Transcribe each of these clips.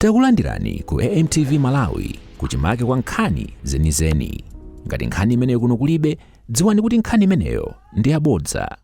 Takulandirani ku AMTV Malawi, kuchimake kwa nkhani zenizeni. Ngati nkhani imeneyo kuno kulibe, dziwani kuti nkhani imeneyo ndi yabodza.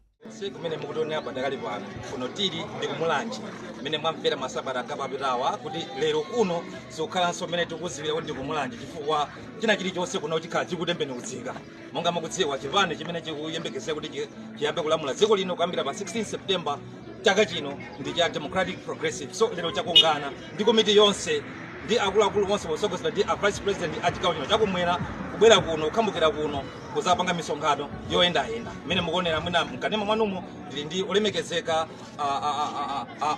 Kumene mukutionera padakali pano, kuno tili ndi kuMulanje, mmene mwamvera masabata angapo apitawa kuti lero kuno sikukhalanso mmene tikuziwira kuti ndi kuMulanje, chifukwa china chilichonse kuno chikhala chikutembenuzika. Monga mukudziwa, chipani chimene chikuyembekezera kuti chiyambe kulamula dziko lino kuyambira pa 16 September chaka chino ndi cha Democratic Progressive. So lero chakungana ndi komiti yonse ndi akuluakulu onse posogozera ndi a vice president a chigawo chino chakumwera, kubwera kuno, kukhambukira kuno kuzapanga misonkhano yoyendayenda. Mmene mukuonera mwina mkanema mwanumo, ndili ndi olemekezeka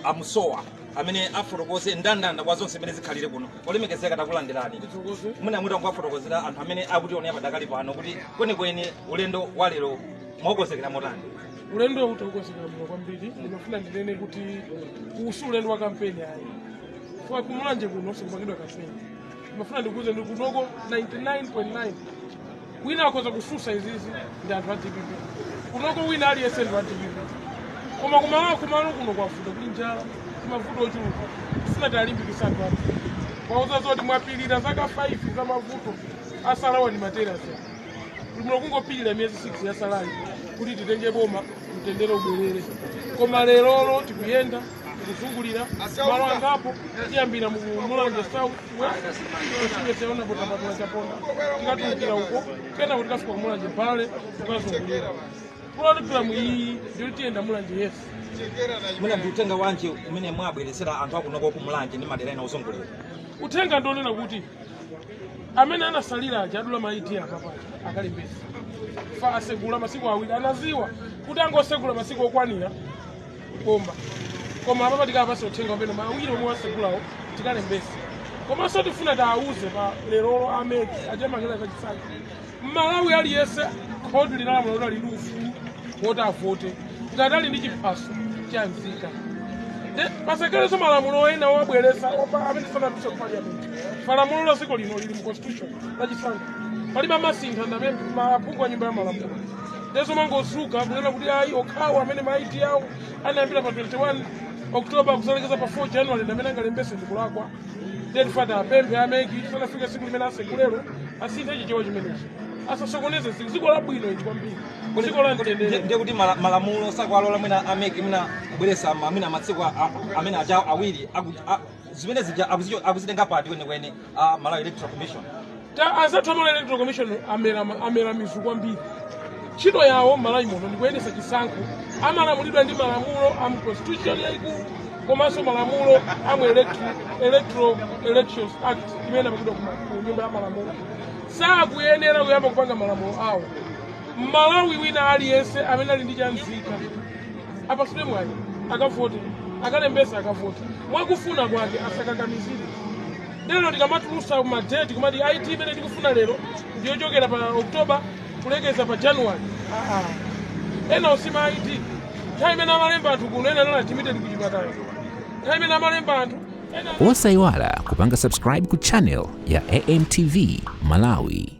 amusowa amene afotokoze ndandanda kwa zonse zimene zikhalire kuno. Olemekezeka, takulandirani. Mwina mutangowafotokozera anthu amene akutionera padakali pano kuti kwenikweni ulendo wa lero mwakonzekera motani? Ulendo utakonzekera bwino kwambiri. Ndimafuna ndinene kuti uwu si ulendo wa kampeni ayi, kwa kuMulanje kuno sikupangidwa kampeni. Ndimafuna ndikuuze ndi kunoko 99.9, wina akhoza kususa izizi, ndi anthu a DPP. Kunoko wina aliyense ndi wa DPP, koma kumalo kumalo kuno kwavuta, kuli njala, mavuto ochuluka. Tifuna talimbikisa anthu athu, kwauza zoti mwapilira zaka 5 za mavuto, asalawa ndi materasi muno, kungopilira miyezi 6 yasalayi kuti titenge boma, mtendere ubwerere. Koma lerolo tikuyenda, tikuzungulira malo angapo. Tiyambira mu Mulanje South West constituency, Honorable Chaponda, tikatulukira uko, kena kuti tikafika ku Mulanje Bale, tukazungulira. Pulogalamu iyi ndiyo tiyenda Mulanje yes. Mwina ndi uthenga wanji umene mwabweretsera anthu akunoko kuMulanje ndi madera ena ozungulira? Uthenga ndionena kuti amene anasalira aja, adula ma ID apapaja, akalembesa fa. Asegula masiku 2, anaziwa kuti angosegula masiku okwanira bomba, koma apapa tikapasa uthenga umene mawiri omwe wasegulawo tikalembesa. Komanso tifuna tiawuze pa lerolo a MEC achamakela zachisankho, Mmalawi aliyense khoti linalamula kuti ali ndi ufulu woti avote ngati ali ndi chiphaso cha nzika. Pasakhalenso malamulo ena owabweresa amene sanapite ku parliament. Palamulo la dziko lino lili mu constitution lachisankho, palibe amasintha ndamene maphungu a nyumba ya malamulo. Ndezo mangozuka kunena kuti ayi, okhawo amene ma ID awo anayambira pa 21 October kuzalekeza pa 4 January ndamene angalembese, ndikulakwa. Ndiye apemphe a MEC, tisanafike tsiku limene asekulero, asinthe chichewa chimenechi, asasokoneze dziko. Dziko labwino ili kwambiri, dziko la mtendere. Ndiye kuti malamulo sakuwalola mwina a MEC mwina kubweretsa mwina masiku amene aja awiri zimene zija akuzitenga pati kwenikweni a Malawi Electoral Commission? Ta anzathu a Malawi Electoral Commission amera mizu kwambiri. Ntchito yawo Malawi muno ndikuyendetsa chisankho. Amalamulidwa ndi malamulo a mu constitution yayikulu komanso malamulo a mu Electoral Elections Act imene inapangidwa ku nyumba ya malamulo. Sakuyenera kuyamba kupanga malamulo awo. Mmalawi wina aliyense amene ali ndi chanzika apasidwe mwayi, akavote, akalembesa, akavote mwakufuna kwake, asakakamizire. Lero tikamatulusa madeti kumati ID imene tikufuna lero ndiyochokera pa October kulekeza pa January, ena osima ID nthawi imene amalemba anthu kuno, ena anali admitted ku chipatala nthawi imene amalemba anthu ena. Osayiwala kupanga subscribe ku channel ya AMTV Malawi.